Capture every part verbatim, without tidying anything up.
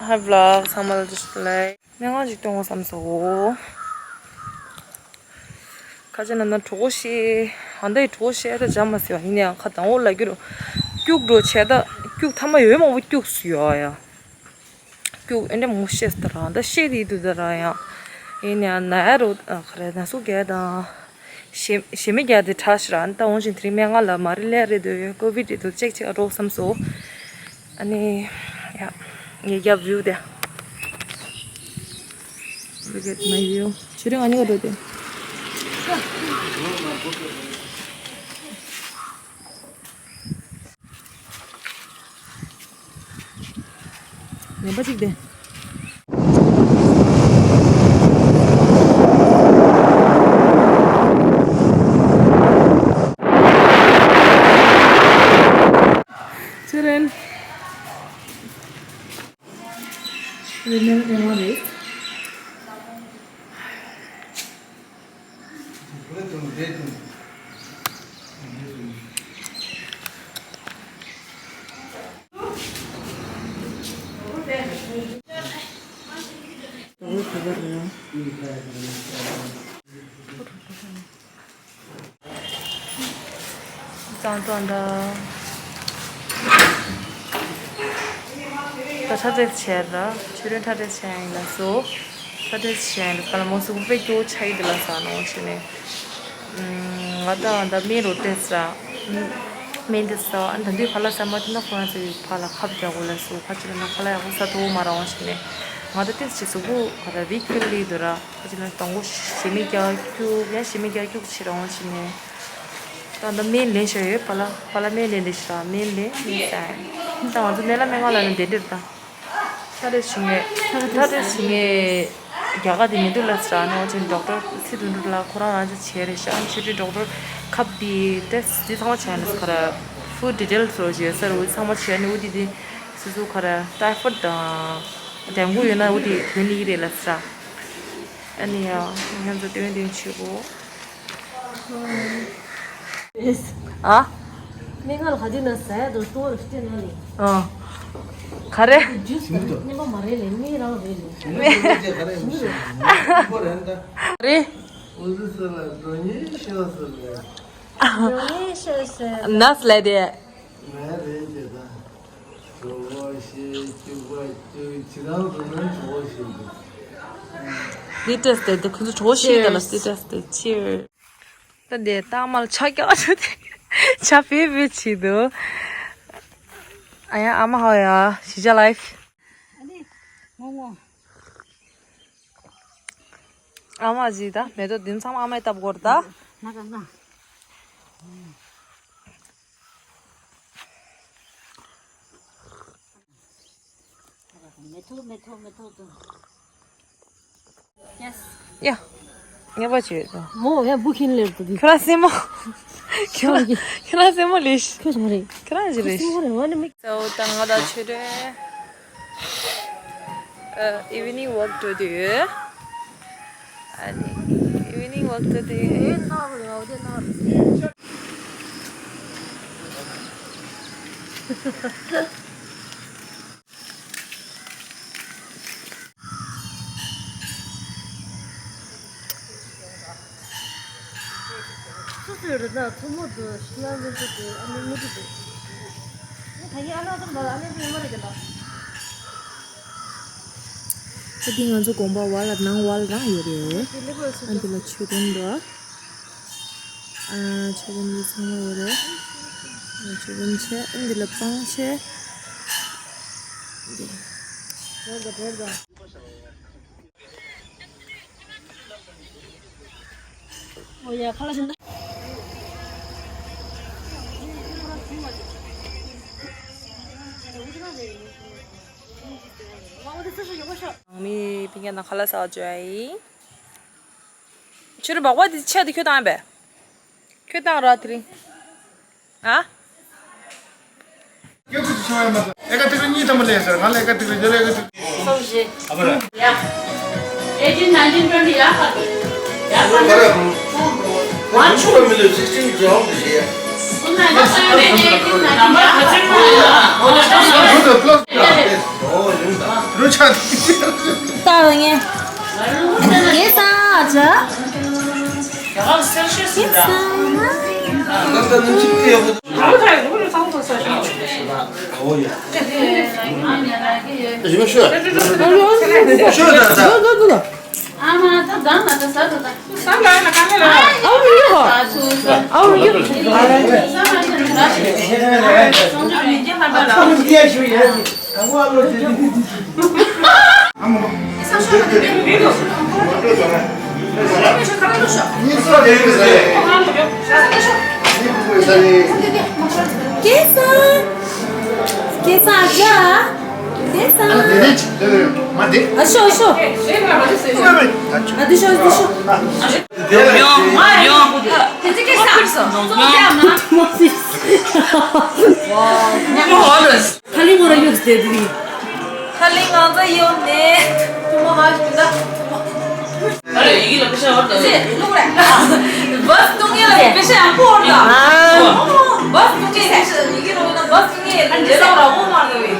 Hi vlog ཚང་མ་ལ་བཀྲ་ཤིས་བདེ་ལེགས། སྨན་ཁང་ཅིག་སྟོན་དགོས་བསམ་སོང་། ཁ་ཆེ་ན་ན་གྲོད་ཁོག་བཤལ། ཨ་མདའ་ཡི་གྲོད་ཁོག་བཤལ་ད་འཇམ་མ་ཟེར་བ་ཡིན་ཡང་ཁ་དང་པོ་ལ་རྒྱུ་རུ་སྐྱུག་འགྲོ་བྱས་ད་སྐྱུག་ཐ་མ་ཡོད་མང་པོ་སྐྱུག་སུ་ཡོད་ཡ། སྐྱུག་ཨེ་འདྲ་མོ་བཤལ་ད་ར་ད་བཤལ་དེ་དུ་ད་ར་ཡང་། ཡིན་ཡང་ན་ཡ་རུ་ཁ་རེ་ན་སུ་གས་དང་། ཞེ་ཞེ་མི་རྒྱག་དེ་དྲག་ཤི་ར་ཨ་ནི་ད་འོང་ཞིང་དེ་རིང་སྨན་ཁང་ལ་མ་རི་ལས་རེད་འདོད་ཡོད་ཀོ་བིད་རེད་འདུག་ཅེག་ཅེག་ཨ་རོགས་བསམ་སོ། ཨ་ནི་ཡ་ངས་རྒྱབ་བིའུ་དེ། Look at my view. ཆུ་རིང་ཨ་ནི་ག་འགྲོ་དེ། ངན་པ་གཅིག་དེ། ཚེ་རིང་། ཚེ་རིང་ནས་ལ་ལེན་བ་རེད། གཙང་གཙང་འདྲ། ད་ཁྲ་ཏེས་བྱས་ར། ཆུ་རུན་ཁྲ་ཏེས་བྱས་ཡིན་ལ་སོ། ཁྲ་ཏེས་བྱས་ཡིན་ལ་ས་ལ་མོ་སུ་པེ་ཀྱོ་ཆ་ཡི་དེ་ལ་ས་ནོ་ཆེ་ནས། ང་ད་ད་མེ་རོ་ཏེས་ར། མེ་འདི་ས་ཨ་ད་འདི་ཕ་ལ་ས་མ་ཐི་ན་ཁོ་རང་ཚོའི་ཕ་ལ་ཁབ་རྒྱག་གོ་ལ་སོ་ཁ་ཅི་ལ་ན་ཁ་ལ་ཡག་པོ་ས་ཐོ་མ་ར་བ་ཆེ་ནས། ང་ད་ཏེས་ཆེ་སུ་པོ་ཁ་ད་རི་ཁེ་ལི་དུ་ར། ཁ་ཅི་ལ་དང་པོ་ཞི་མི་རྒྱག་སྐྱུག་ཡ་ཞི་མི་རྒྱག་སྐྱུག་ཕྱིར་འོང་ཕྱིན་ནས། ད་ད་སྨན་ལེན་ཤ་ཡོད་པ་ལ་པ་ལ་སྨན་ལེན་ལེ་ཤ་སྨན་ལེན་ལེ་ས་ཡིན། ད་ང་ཚོ་ནད་ལ་སྨན་ཁང་ལ་ནི་བདེ་འདྲེར་ད། ད་རེ་ཞུ་ངེས་ད་རེ་ཞུ་ངེས་རྒྱ་གར་དེ་མི་འདུག་ལ་ས་ནོ་ཅན་ཌོག་ཊར་སི་དུ་འདུག་ལ་ཁོ་རང་རང་ཅི་བྱས་རེད་ཤག་ཆུ་ཏི་ཌོག་ཊར་ཁབ་དེ་ཏེ་སི་དེ་ཚང་མ་བྱས་ནས་ཁ་ར་ཧྥུལ་ཌི་ཊེལ་སོ་ཞེས་ས་རུ་ཚང་མ་བྱས་ནས་འུ་དེ་དེ་སི་སུ་ཁ་ར་ཊའི་ཕོཌ་དང་ཌེང་གུ་ཡོད་ན་འུ་དེ་ཐོན་ནི་རེད་ལ་ས། ཨ་ནི་ཡང་ང་ཚོ་ཏེ་བོན་ཏེ་བོན་ཆུ་བོ། ཨ། མི་ང་ལ་ཧ་ཅི་ན་ཟ་ཡ་དང་ལྟོ་བར་སྟེར་ན་ནི། ཨ། ག་རེ། ཇུས་ག་རེ་སྨན་པ་མ་རེད་ལེ་མི་རང་རེད་ལེ། རེད། རེད། འོ་ཟི་སི་ལ་འགྲོ་ཉེ་ཤོ་སི་ལེ། འགྲོ་ཉེ་ཤོ་སི་ལེ། ནས་ལེ་དེ། ང་རེད་ཅེ་ད། གྲོགས་ཤེས་སྐྱུག་པ་སྐྱུག་ཇི་ལྟར་འགྲོ་ན་གྲོགས་ཤེས་འདུག་འདི་ཏེས་ཏེ་འདི་ཁོ་ཚོ་གྲོགས་ཤེས་ད་ལ་འདི་ཏེས་ཏེ་ཆིར། ད་འདི་ཏག་མལ་ཆ་རྐྱང་ཆ་དེ་ཆ་བེ་བེ་ཆི་འདུག་ཨ་ཡ་ཨ་མ་ཧོ་ཡ་ཤི་ཇ་ལའིཕ། ཨ་མ་ཇི་ད་མེ་ཏོག་འདི་ཚང་མ་ཨ་མས་བཏབ་གོ་ར་ད། ང་ག་ང་། མེ་ཏོག་མེ་ཏོག་མེ་ཏོག་དང་། ཡེ་སི། ཡ། ངེས་པ་བྱོས་དང་། མོ་ཡ་བུ་ཁྱིན་ལེར་དུ་དུ། ཁྱོད་རང་སེམས་མོ། ཁྱོད་རང་ཁྱོད་རང་སེམས་མོ་ལེ་ཤི། ཁྱོད་རང་རེད། ཁྱོད་རང་ཞིག་རེད། སེམས་མོ་རེད་བ་ནི་མིག་ཙའོ་ད་ང་ད་ཆོས་རེད། ཨ། ཨི་ཝི་ནིང་ཝོག་འགྲོ་དུས། ཨ་ནི། ཨི་ཝི་ནིང་ཝོག་འགྲོ་དུས། སུ་སུ་རུ་ན་ཐུ་མོ་དུ་ཤི་ན་མི་དུ་དུ་ཨ་ནི་མི་དུ་དུ། ད་ཡི་ཨ་ན་དུ་མ་ཨ་ནི་དུ་ཡི་མ་རེད་ཀྱི་ན། ད་འདི་ང་ཚོ་དགོན་པ་བ་ལ་ནང་བ་ལ་རང་ཡོད་རེད། ཨ་འདི་ལ་མཆོད་རྟེན་འདུག་ཨ་མཆོད་རྟེན་འདི་ཚང་མ་ཡོད་རེད། ཨ་མཆོད་རྟེན་བྱས་ཨ་འདི་ལ་སྤང་བྱས། འདི། ཨོ་ཡ་ཁ་ལག་ཟིན་ད། མི་ཕི་ཀ་ན་ཁ་ལག་ཟ་བ་འཇོ་ཡ་ཡིན། ཁྱོད་རང་སྦག་སྦག་དེ་ཆད་དེ་ཁྱོད་བཏང་བས། ཁྱོད་བཏང་ར་དེ་རིང་། ཨ། སྐད་ཆ་བྱུང་ཡ་མ་ཟད། ཨེ་ཀ་ཏི་ཀྲི་གཉིས་ཐམ་པ་ལས་ཟེར་ང་ལ་ཨེ་ཀ་ཏི་ཀྲི་ཡོད་ལ་ཨེ་ཀ་ཏི་ཀྲི། སོ་བཞི། ཨ་པ་ར། ཡ། eighteen, nineteen, twenty ཡ། ཡ། ཨ་པ་ར། ང་ཆུ་བ་མི་ལོ་sixteen གྱོང་གི་ཞེས། ཁོ་ན་ད་ས་ཡོད་ནས་eighteen, nineteen ཡ། ཨོ་ལ་ཏོ་ས་ཡོད། ཨོ་ཡོང་ད། ལྟ་བ་ངས། དེ་ས་ཨ་ཅག་དེ་ས། སྐལ་བཟང་། སྐལ་བཟང་ཨ་ཅག་སྐལ་བཟང་། ཨ་ཤོ་ཨ་ཤོ། ཨ་འདི་ཤོ་འདི་ཤོ། ཡོང་ཡོང་། དེ་ཚིག་སྐལ་བཟང་། ཁ་ལི་མོ་ར་ཡོད་ཟེར་དེ་རིང་། ཁ་ལི་ང་ཚོ་ཡོང་ནས་ཐུ་མ་མ་ཞུ་ད། ཨ་རེ་ཡི་གེ་ལ་པེ་ཤ་ཡོད་ད། ཟེར་ལུག་རེད། བས་ཏུང་ངེ་ལ་པེ་ཤ་ཡང་པོ་ཡོད་ད། བས་ཏུང་ངེ་པེ་ཤ་ཡི་གེ་རོ་ད་བས་ཏུང་ངེ་ལ་ལས་ལ་ར་བོ་མ་ར་བའི།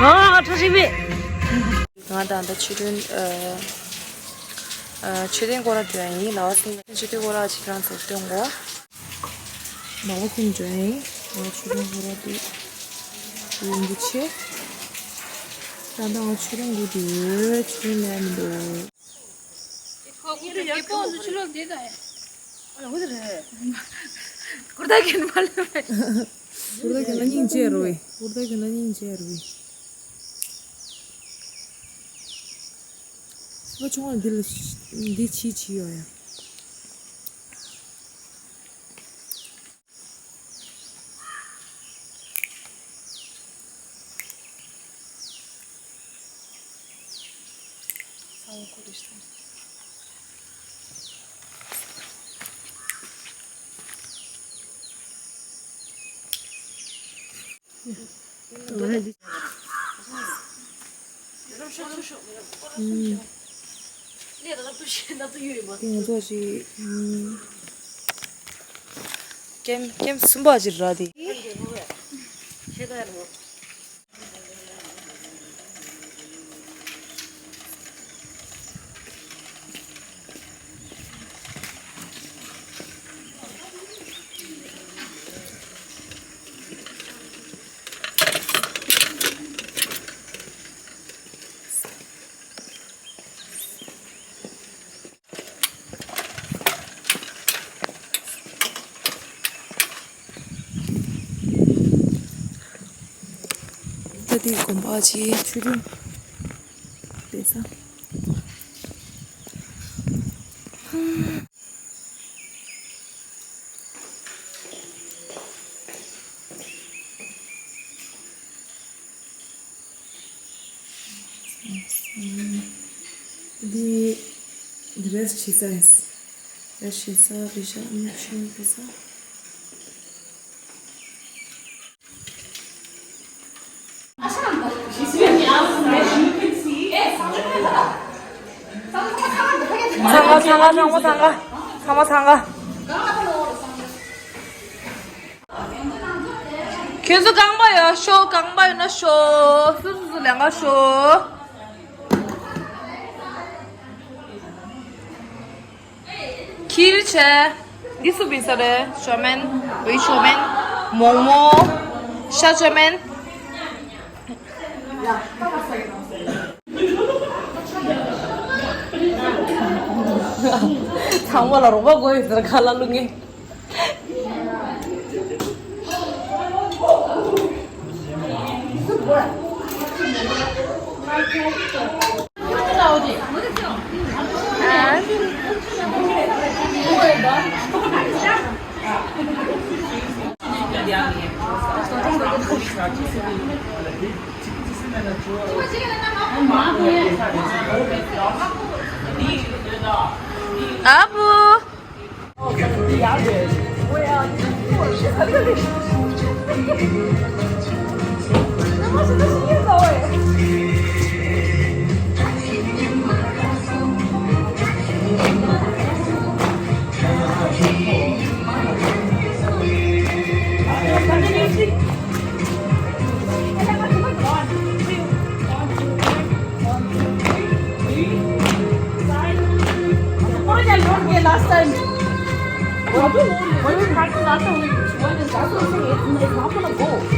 ཨ་ཁྲ་ཤིག་མེད། ང་དང་ད་ཆོས་དོན་ཨ་ཨ་ཆོས་དོན་སྐོར་ལ་འགྲོ་ཡ་ཡིན། ལ་བ་སིང་ཆོས་དོན་སྐོར་ལ་ཅིག་རང་ཚོར་སྟོན་གོ། ལ་བ་སིང་འགྲོ་ཡ་ཡིན། ང་ཆོས་དོན་སྐོར་ལ་དེ་ཡིན་གྱི་ཆེ། ད་ལྟ་ང་ཆོས་དོན་གོ་དུས་ཆོས་དོན་ལ་མི་འདུག་ཀུར་ད་གྱོན་མ་ལོས། ཀུར་ད་གྱོན་ན་སྙིང་རྗེ་རུ་བས། ཀུར་ད་གྱོན་ན་སྙིང་རྗེ་རུ་བས། སྲིད་པ་ཆུང་བ་འདི་ལ་འདི་ཕྱིས་ཕྱིས་ཡོད་ཡ། ང་ཚོ་ཞིག་ཀེམ་ཀེམ་གསུམ་པ་ཅིག་རག་དེ། ད་དེ་དགོན་པ་ཆེ་ཆུ་རུ་བལྟས་ས། འདི་འདི་རེས་བྱེད་ས་ཡིན། རེས་བྱེད་ས་རེད་ཤག་མི་ཆུང་བའི་ས། ཚང་མ་ཚང་མ་ཚང་མ་ཚང་མ་ཚང་མ་ཚང་མ། ཁྱོད་ཚོ་རྐང་པ་ཡོད་ཤོག་རྐང་པ་ཡོད་ན་ཤོག་སུ་སུ་སུ་ལེན་ག་ཤོག་ཁིར་ཆེ། འདི་སུ་བིན་ས་རེད། ཞོ་མེན། བི་ཞོ་མེན། མོག་མོག་ཤ་ཆོ་མེན། ཚང་མ་ལ་རོགས་པ་དགོས་ཡོད་ཟེར་ཁ་ལ་བླུག་ངེས། ཨ་བུ། Last time. What you, what you practice last time? It's not gonna go.